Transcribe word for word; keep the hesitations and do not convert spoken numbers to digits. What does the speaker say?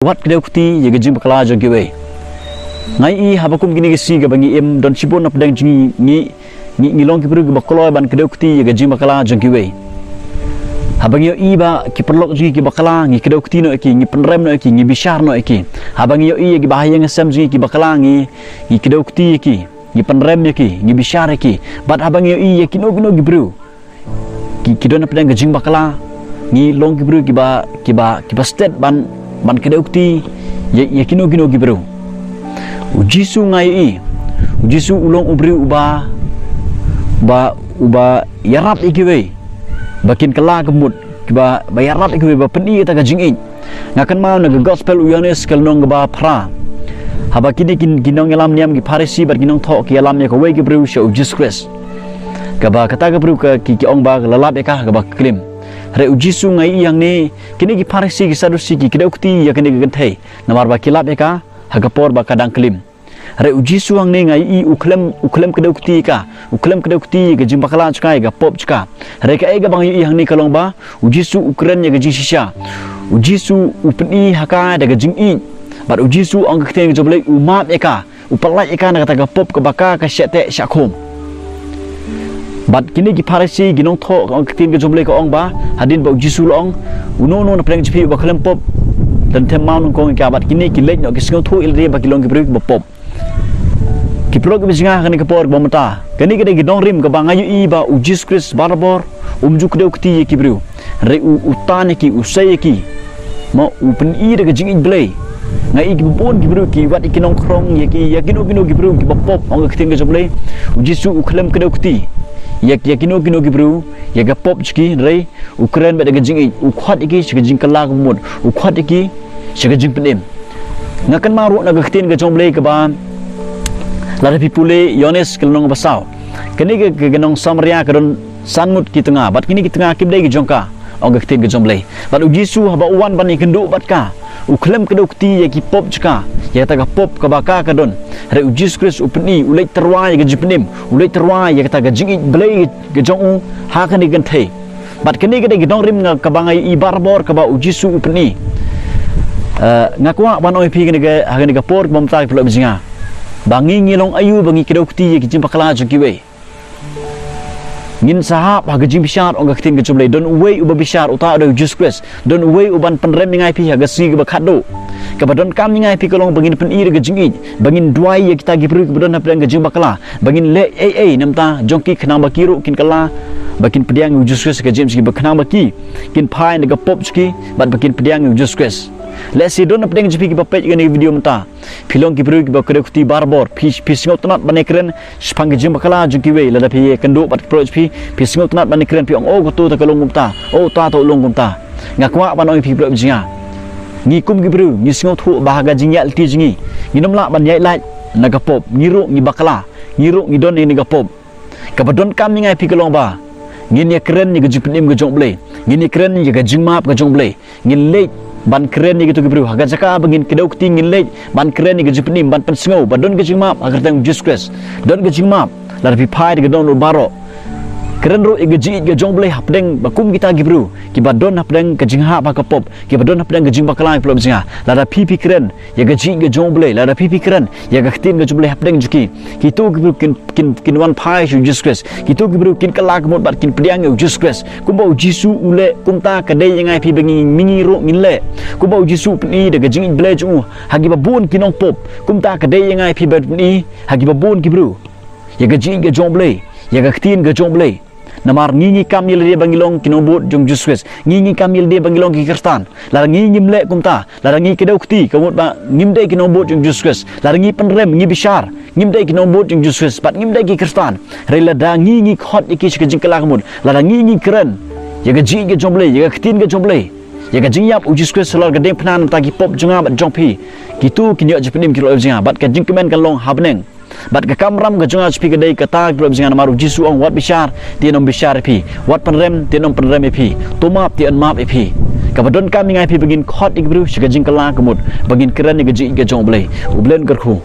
pat kdew kti ïa ka jingbakla jong kiwei. Nga ïohi haba kum kine ki sngi kaba ngi im, don shibun na pdeng jong ngi, ngi, ngi, ngi long ki briew kiba kloi ban kdew kti ïa ka jingbakla jong kiwei. Haba ngi ïohi ba ki paralok jong ngi ki bakla, ngi kdew kti noh ïa ki, ngi pynrem noh ïa ki, ngi bishar noh ïa ki. Haba ngi ïohi ïa ki bahaïing hasem jong ngi ki bakla, ngi, ngi kdew kti ïa ki, ngi pynrem ïa ki, ngi bishar ïa ki. Bad haba ngi ïohi ïa kino kino ki briew ki, ki don na pdeng ka jingbakla, ngi long ki briew kiba, kiba, kiba stet ban, ban kdew kti ïa, ïa kino kino ki briew. U Jisu nga ïohi, u Jisu u long u briew uba, uba, uba ïarap ïa kiwei ba kin kylla ka mut, kiba, ba ïarap ïa kiwei, ba pyni ïa kata ka jingïeit. Nga kynmaw na ka gospel u Ïohannes ka lynnong kaba phra, haba kine ki, ki nongïalam niam, ki Pharisi bad ki nongthoh ki ïalam ïa kawei ka briew sha u Jisu Khrist. Kaba kata ka briew ka, ki, ki ong ba la lap ïa ka ha kaba klim. Hynrei u Jisu nga ïohi hangne, kine ki Pharisi, ki Sadusi ki kdew kti ïa kane ka kynthei, namar ba ki lap ïa ka ha ka por ba ka dang klim. Hynrei u Jisu hangne nga ïohi u khlem, u khlem kdew kti ïa ka, u khlem kdew kti ïa ka jingbakla jong ka, ïa ka pop jong ka. Hynrei kaei kaba nga ïohi hangne ka long ba u Jisu u kren ïa ka jingshisha. U Jisu u pyni ha ka da ka jingïeit. Bad u Jisu, ong ka ktien ka jong U Blei, u map ïa ka, u pyllait ïa ka na kata ka pop kaba ka, ka shah teh shah khum. Bad kine ki Pharisi, ki nongthoh, ong ka ktien ka jong U Blei, ka ong ba hadien ba u Jisu u la ong, uno uno na pdeng jong phi uba khlem pop, to them maw nyngkong ïa ka. Bad kine ki leit noh, ki sngewthuh ïa lade ba ki long ki briew kiba pop. Ki paralok kiba jngai, ha kane ka por kaba mynta, kane ka dei ka nongrim kaba nga ïohi ba u Jisu Khrist barabor um ju kdew kti ïa ki briew. Hynrei u, u tan ïa ki, u sei ïa ki. Mo, u pyni da ka jingïeit Blei. Nga ïohi kiba bun ki briew ki wad ïa ki nongkhrong, ïa ki, ïa kino kino ki briew kiba pop, ong ka ktien ka jong U Blei. U Jisu u khlem kdew kti ïa, ïa kino kino ki briew, ïa ka pop jong ki, hynrei u kren beit da ka jingïeit, u khot ïa ki sha ka jingkylla ka mut, u khot ïa ki sha ka jingpynim. Nga kynmaw ruh na ka ktien ka jong U Blei kaba, lada phi pule Ïohannes ka lynnong ba saw, kane ka, ka, ka nong Samaria ka don san ngut ki tnga, bad kine ki tnga kim dei ki jong ka, ong ka ktien ka jong U Blei. Bad u Jisu haba u wan ban ïakynduh bad ka, u khlem kdew kti ïa ki pop jong ka, ïa kata ka pop kaba ka, ka don. Hynrei u Jisu Khrist u pyni, u leit tyrwa ïa ka jingpynim, u leit tyrwa ïa kata ka jingïeit Blei ka jong u ha kane ka kynthei. Bad kane ka dei ka nongrim nga, kaba nga ïohi barabor kaba u Jisu u pyni. Eh, nga kwah ban ong ïa phi kane ka, ha kane ka por kaba mynta, ki paralok kiba jngai, ba ngi, ngi long aïu ba ngi kdew kti ïa ki jingbakla jong kiwei. Ngin sa hap ha ka jingbishar, ong ka ktien ka jong U Blei. Don uwei uba bishar, uta u dei u Jisu Khrist. Don uwei uban pynrem ïa ngi ïa phi ha ka sngi kaba khatduh. Kaba donkam ïa ngi ïa phi ka long ba ngin pyni da ka jingïeit, ba ngin duwai ïa kita ki briew kiba don hapdeng ka jingbakla, ba ngin leh ei ei na ka bynta jong ki, khnang ba ki ruh kin kylla, ba kin pdiang ïa u Jisu Khrist ha ka jingim jong ki, ba khnang ba ki kin phai na ka pop jong ki, bad ba kin pdiang ïa u Jisu Khrist. Lehse don hapdeng jong phi kiba peit ïa kane ka video mynta, phi long ki briew kiba kdew kti barabor, phi, phi sngewtynnat ban ïakren shaphang ka jingbakla jong kiwei. Lada phi ïakynduh bad ki paralok jong phi, phi sngewtynnat ban ïakren, phi ong, "Oh, kato te ka long kumta, oh, uta te u long kumta." Nga kwah ban ong ïa phi, ki paralok kiba jngai, ngi kum ki briew ngi sngewthuh ba ha ka jingïaid lynti jong ngi, ngim lah ban ïaid lait na ka pop. Ngi ruh ngi bakla, ngi ruh ngi don ïa kane ka pop. Kaba donkam ïa ngi ïa phi ka long ba ngin ïakren ïa ka jingpynim ka jong U Blei, ngin ïakren ïa ka jingmap ka jong U Blei. Ngin leit ban kren ïa kito ki briew ha ka jaka ba ngin kdew kti, ngin leit ban kren ïa ka jingpynim, ban pynsngew ba don ka jingmap ha ka kyrteng Jisu Khrist. Don ka jingmap lada phi phai da ka dohnud baroh. Kren ruh ïa ka jingïeit ka jong U Blei hapdeng ba kum kita ki briew kiba don hapdeng ka jinghap ha ka pop, kiba don hapdeng ka jingbakla, ki paralok kiba jngai. Lada phi, phi kren ïa ka jingïeit ka jong U Blei, lada phi, phi kren ïa ka ktien ka jong U Blei hapdeng jong ki, kito ki briew kin, kin, kin wan phai sha u Jisu Khrist. Kito ki briew kin kylla ka mut bad kin pdiang ïa u Jisu Khrist. Kumba u Jisu u leh, kumta ka dei ïa ngi ïa phi ba ngi, ngi ruh ngin leh. Kumba u Jisu u pyni da ka jingïeit Blei jong u ha kiba bun ki nongpop, kumta ka dei ïa ngi ïa phi ban pyni ha kiba bun ki briew ïa ka jingïeit ka jong U Blei, ïa ka ktien ka jong U Blei. Namar ngi, ngi kam ïa lade ba ngi long ki nongbud jong u Jisu Khrist. Ngi, ngi kam ïa lade ba ngi long ki Khristan. Lada ngi ngim leh kumta, lada ngi kdew kti ka mut ba ngim dei ki nongbud jong u Jisu Khrist, lada ngi pynrem, ngi bishar, ngim dei ki nongbud jong u Jisu Khrist, bad ngim dei ki Khristan. Hynrei lada ngi, ngi khot ïa ki sha ka jingkylla ka mut, lada ngi, ngi kren ïa ka jingïeit ka jong U Blei, ïa ka ktien ka jong U Blei, ïa ka jingïap u Jisu Khrist halor ka diengphna na ka bynta ki pop jong nga bad jong phi, kito kin ïoh jingpynim, ki paralok kiba jngai, bad ka jingkmen kan long ha bneng. Bad ka kamram ka jong nga sha phi ka dei kata, ki paralok kiba jngai, namar u Jisu u ong, wat bishar, te yn ym bishar ïa phi. Wat pynrem, te yn ym pynrem ïa phi. To map, te yn map ïa phi. Kaba donkam ïa ngi ïa phi ba ngin khot ïa ki briew sha ka jingkylla ka mut, ba ngin kren ïa ka jingïeit ka jong U Blei. U Blei un kyrkhu.